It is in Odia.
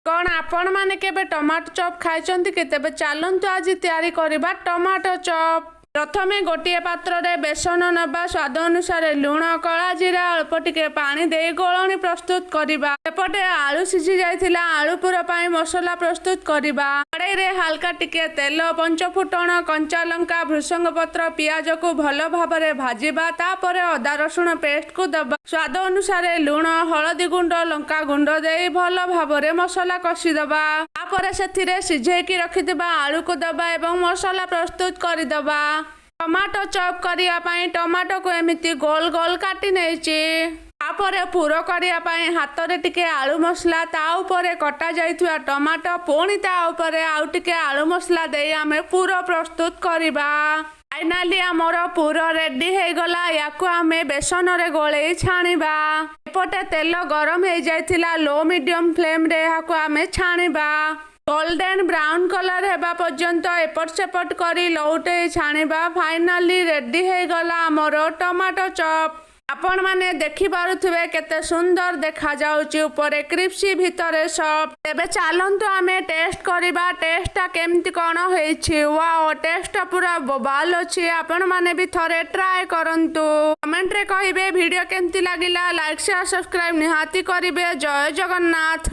କ'ଣ ଆପଣମାନେ କେବେ ଟମାଟୋ ଚପ୍ ଖାଇଛନ୍ତି କି? ତେବେ ଚାଲନ୍ତୁ, ଆଜି ତିଆରି କରିବା ଟମାଟୋ ଚପ୍। ପ୍ରଥମେ ଗୋଟିଏ ପାତ୍ରରେ ବେସନ ନେବା। ସ୍ୱାଦ ଅନୁସାରେ ଲୁଣ, କଳା ଜିରା, ଅଳ୍ପ ଟିକେ ପାଣି ଦେଇ ଗୋଳଣି ପ୍ରସ୍ତୁତ କରିବା। ଏପଟେ ଆଳୁ ସିଝି ଯାଇଥିଲା। ଆଳୁ ପୁର ପାଇଁ ମସଲା ପ୍ରସ୍ତୁତ କରିବା। କଡ଼େଇରେ ହାଲକା ଟିକେ ତେଲ, ପଞ୍ଚ ଫୁଟଣ, କଞ୍ଚା ଲଙ୍କା, ଭୃସଙ୍ଗ ପତ୍ର, ପିଆଜକୁ ଭଲ ଭାବରେ ଭାଜିବା। ତାପରେ ଅଦା ରସୁଣ ପେଷ୍ଟକୁ ଦେବା। ସ୍ୱାଦ ଅନୁସାରେ ଲୁଣ, ହଳଦୀ ଗୁଣ୍ଡ, ଲଙ୍କା ଗୁଣ୍ଡ ଦେଇ ଭଲ ଭାବରେ ମସଲା କଷିଦେବା। ତାପରେ ସେଥିରେ ସିଝେଇକି ରଖିଥିବା ଆଳୁକୁ ଦେବା ଏବଂ ମସଲା ପ୍ରସ୍ତୁତ କରିଦେବା। ଟମାଟୋ ଚପ୍ କରିବା ପାଇଁ ଟମାଟୋକୁ ଏମିତି ଗୋଲ ଗୋଲ କାଟି ନେଇଛି। ତାପରେ ପୁର କରିବା ପାଇଁ ହାତରେ ଟିକେ ଆଳୁ ମସଲା, ତା ଉପରେ କଟା ଯାଇଥିବା ଟମାଟୋ, ପୁଣି ତା ଉପରେ ଆଉ ଟିକେ ଆଳୁ ମସଲା ଦେଇ ଆମେ ପୁର ପ୍ରସ୍ତୁତ କରିବା। ଫାଇନାଲି ଆମର ପୁର ରେଡି ହେଇଗଲା। ୟାକୁ ଆମେ ବେସନରେ ଗୋଳେଇ ଛାଣିବା। ଏପଟେ ତେଲ ଗରମ ହେଇଯାଇଥିଲା। ଲୋ ମିଡିୟମ ଫ୍ଲେମରେ ଏହାକୁ ଆମେ ଛାଣିବା। ଗୋଲ୍ଡେନ ବ୍ରାଉନ କଲର ହେବା ପର୍ଯ୍ୟନ୍ତ ଏପଟ ସେପଟ କରି ଲଉଟେଇ ଛାଣିବା। ଫାଇନାଲି ରେଡି ହେଇଗଲା ଆମର ଟମାଟୋ ଚପ୍। ଆପଣମାନେ ଦେଖିପାରୁଥିବେ, କେତେ ସୁନ୍ଦର ଦେଖାଯାଉଛି। ଉପରେ କ୍ରିସ୍ପି, ଭିତରେ ସଫ୍ଟ। ତେବେ ଚାଲନ୍ତୁ, ଆମେ ଟେଷ୍ଟ କରିବା, ଟେଷ୍ଟଟା କେମିତି କ'ଣ ହେଇଛି। ୱାଓ, ଟେଷ୍ଟଟା ପୁରା ବୋବାଲ ଅଛି। ଆପଣମାନେ ବି ଥରେ ଟ୍ରାଏ କରନ୍ତୁ। କମେଣ୍ଟରେ କହିବେ ଭିଡ଼ିଓ କେମିତି ଲାଗିଲା। ଲାଇକ୍, ସେୟାର, ସବସ୍କ୍ରାଇବ ନିହାତି କରିବେ। ଜୟ ଜଗନ୍ନାଥ।